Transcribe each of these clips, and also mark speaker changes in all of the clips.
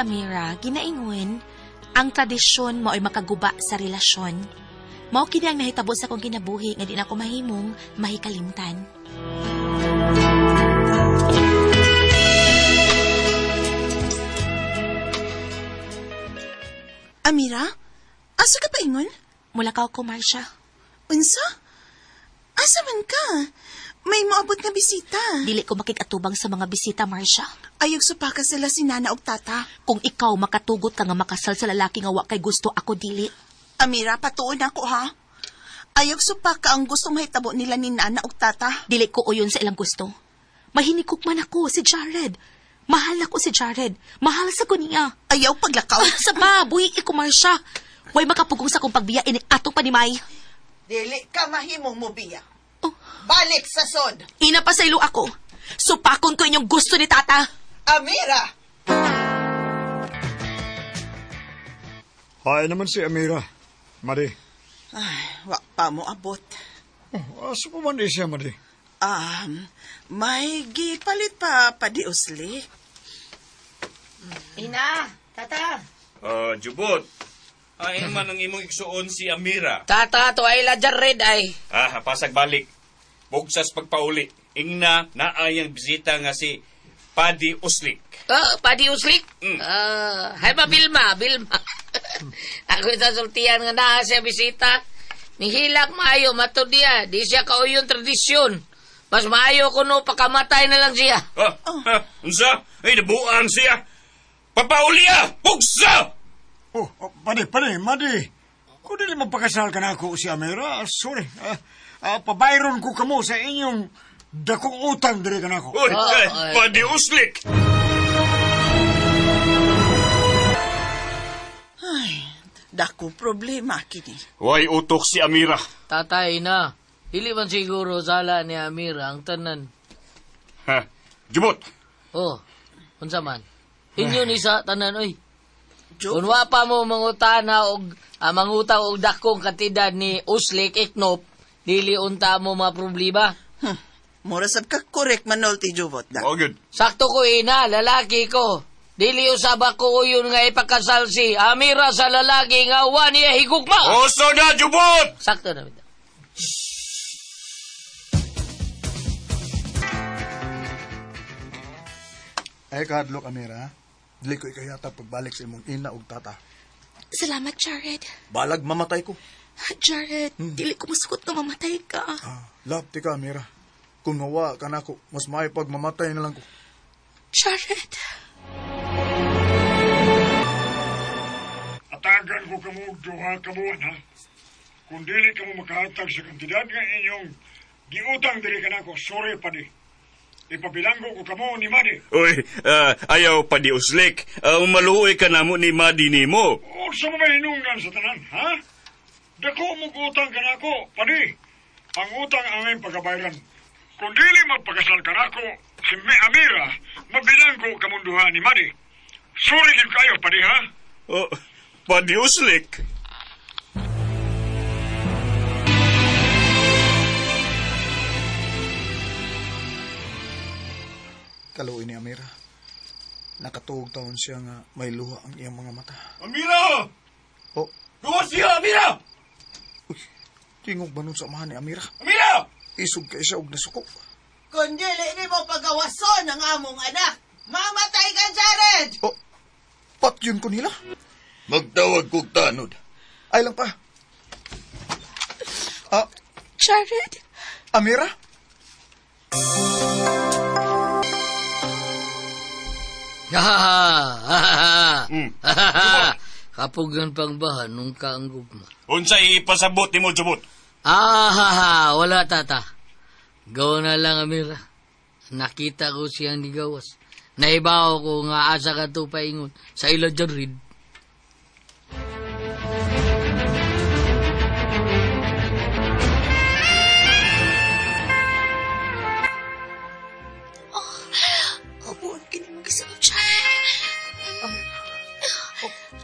Speaker 1: Amira, ginaingon, ang tradisyon mao'y makaguba sa relasyon. Mao kini ang nahitabo sa akong kinabuhi nga di na ako mahimong mahikalimtan.
Speaker 2: Amira, asa ka paingon?
Speaker 1: Mulakaw ko, Marcia.
Speaker 2: Unsa? Asa man ka? May moabot nga bisita.
Speaker 1: Dili ko makikatubang sa mga bisita, Marcia.
Speaker 2: Ayog supaka sila si Nana og Tata.
Speaker 1: Kung ikaw makatugot ka nga makasal sa lalaki nga wa kay gusto, ako dili.
Speaker 2: Amira, patuon ako ha. Ayog supaka ang gusto mahitabo nila ni Nana og Tata.
Speaker 1: Dili ko uyon sa ilang gusto. Mahinikog man ako si Jared. Mahal ako si Jared. Mahal sa ko niya.
Speaker 2: Ayaw paglakaw.
Speaker 1: Sa ba, buhi ko, Marcia. Way makapugong sa kong pagbiya ini atong panimay.
Speaker 3: Dili ka mahimong mubiya.
Speaker 1: Oh.
Speaker 3: Balik sa sod.
Speaker 1: Ina pa sa ilo ako. Supakon ko inyong gusto ni Tata.
Speaker 3: Amira!
Speaker 4: Hay naman si Amira. Madi.
Speaker 3: Ay, wa pa mo abot.
Speaker 4: Oh, asa pa man di siya, Madi?
Speaker 3: May gipalit pa di usli.
Speaker 5: Ina, Tata.
Speaker 6: Jubot. Ay man ang imong igsuon si Amira.
Speaker 5: Tata, to ay la Jared ay.
Speaker 6: Ah, pasag balik. Bugsas pagpauli. Ingna naayang bisita nga si Padi Uslik.
Speaker 5: Padi Uslik?
Speaker 6: Mm.
Speaker 5: Hay ba Bilma, Bilma. Ako sa sultian nga naa siya bisita. Nihilak maayo matud niya, di siya kauyon tradisyon. Mas maayo kuno pakamatay na lang siya.
Speaker 6: Unsa? Ay nabuang siya. Papauli ah! Bugsa!
Speaker 4: Oh, padi, Madi. Kung dili magpakasal ka na ako si Amira, sorry. Pabayron ko kamo sa inyong dakong utang diri ka na ako.
Speaker 6: Uy, Padi Uslik!
Speaker 3: Ay, dako problema kini.
Speaker 6: Way utok si Amira.
Speaker 5: Tatay na, dili man siguro sala ni Amira ang tanan.
Speaker 6: Ha, Jubot.
Speaker 5: Oh, unsa man? Inyo ni sa tanan, oy.
Speaker 3: Jubot.
Speaker 5: Kung wa pa mo mangutana og mangutang og dakong kantidad ni Uslik Iknop, dili unta mo mga problema.
Speaker 3: Mura sab ka correct manolti Jubot da.
Speaker 6: Oh, good.
Speaker 5: Sakto ko ina, lalaki ko. Dili usab ako uyon nga ipakasal si Amira sa lalaki nga wa niya higugma.
Speaker 6: Oso na Jubot.
Speaker 5: Sakto na bitaw.
Speaker 7: Ay kahadlok Amira, dili ko ikahiyata pagbalik sa imong ina ug tata.
Speaker 1: Salamat, Jared.
Speaker 7: Balag mamatay ko.
Speaker 1: Jared, dili ko masukot nga mamatay ka.
Speaker 7: Love ti ka, Amira. Kung mawa ka na ako, mas maayo pag mamatay na lang ko.
Speaker 1: Jared.
Speaker 4: Atagan ko kamo og duha ka buwan, ha? Kung dili kamo makahatag sa kantidad nga inyong giutang dili ka nako, sorry padi. Ipabilanggo ko kamo ni Madi.
Speaker 6: Uy, ayaw Padi Uslik. Maluoy ka namo ni Madi nimo.
Speaker 4: Unsa mo may hinungdan sa tanan, ha? Dako mo utang ka nako, padi. Ang utang ang aming pagabayran. Kung dili magpakasal ka nako, si Amira, mabilanggo kamunduha ni Madi. Sorry gid kayo, padi, ha?
Speaker 6: Oh, Padi Uslik.
Speaker 7: Kaluoy ni Amira. Nakatuog taon siya nga may luha ang iyang mga mata.
Speaker 6: Amira!
Speaker 7: Oh.
Speaker 6: Gawa siya, Amira!
Speaker 7: Uy, tingog ba nun sa amahan ni Amira?
Speaker 6: Amira!
Speaker 7: Isog kay siya og nasuko.
Speaker 3: Kung dili nimo pagawason ang among anak, mamatay ka, Jared!
Speaker 7: Oh, patyon ko nila.
Speaker 8: Magtawag kog tanod.
Speaker 7: Ay lang pa.
Speaker 1: Jared?
Speaker 7: Amira?
Speaker 5: Kapugan pang bahan nung kaanggugma.
Speaker 6: Unsa ipasabot nimo, Jubot?
Speaker 5: Wala tata. Gawa na lang, Amira. Nakita ko siyang nigawas. Naibaw ko nga asa ka to paingon sa ila Jared.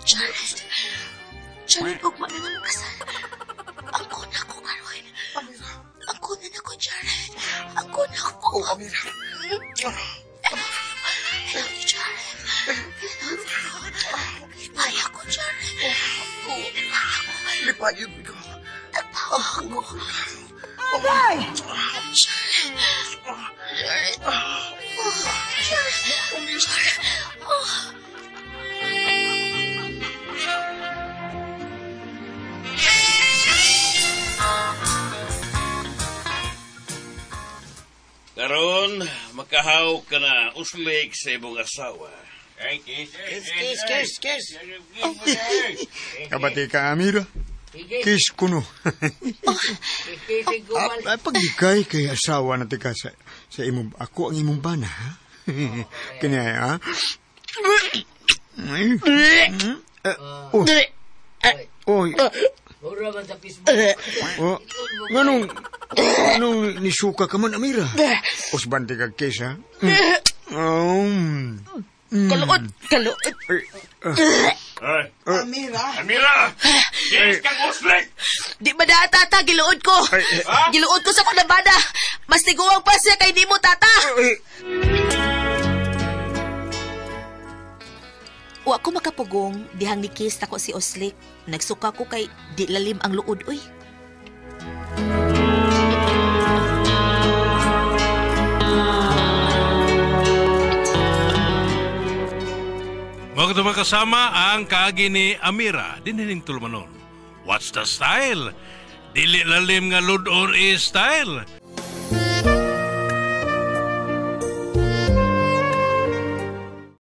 Speaker 1: Jared, Jared, ugma na nga magkasal. Ang kuna ko, karon. Ang kuna na ko, Jared. Ang kuna ko.
Speaker 7: Oh, Amira.
Speaker 1: I love you, Jared. I love you. Ako.
Speaker 3: Aray!
Speaker 9: Karon, makahaw ka na uslik sa imong asawa.
Speaker 6: Ay, kiss.
Speaker 5: Kiss, kiss, kiss, kiss.
Speaker 4: Kabati ka, Amira. Kiss kuno.
Speaker 5: Kiss, gumal.
Speaker 4: Ay, paglikay kay asawa na tika sa imong, ako ang imong bana, ha? Kini ay, ha? Ay. Eh, oh. Oy.
Speaker 5: Mura man sa Facebook.
Speaker 4: Oh, nganong nisuka ka man, Amira? Usbante ka kiss, ha?
Speaker 1: Kaluot, kaluot.
Speaker 6: Ay.
Speaker 3: Amira.
Speaker 6: Amira! Kiss kang uslik!
Speaker 1: Di ba na, tata? Giluod ko. Giluod ko sa kunabada. Mas tiguang pa siya kay di mo, tata. Wa ko makapugong, dihang nikis nako si Oslik. Nagsuka ko kay di lalim ang luod, uy.
Speaker 9: Mga ito kasama ang kaagi ni Amira, dinhining tulumanon. What's the style? Dili lalim nga ludon is style.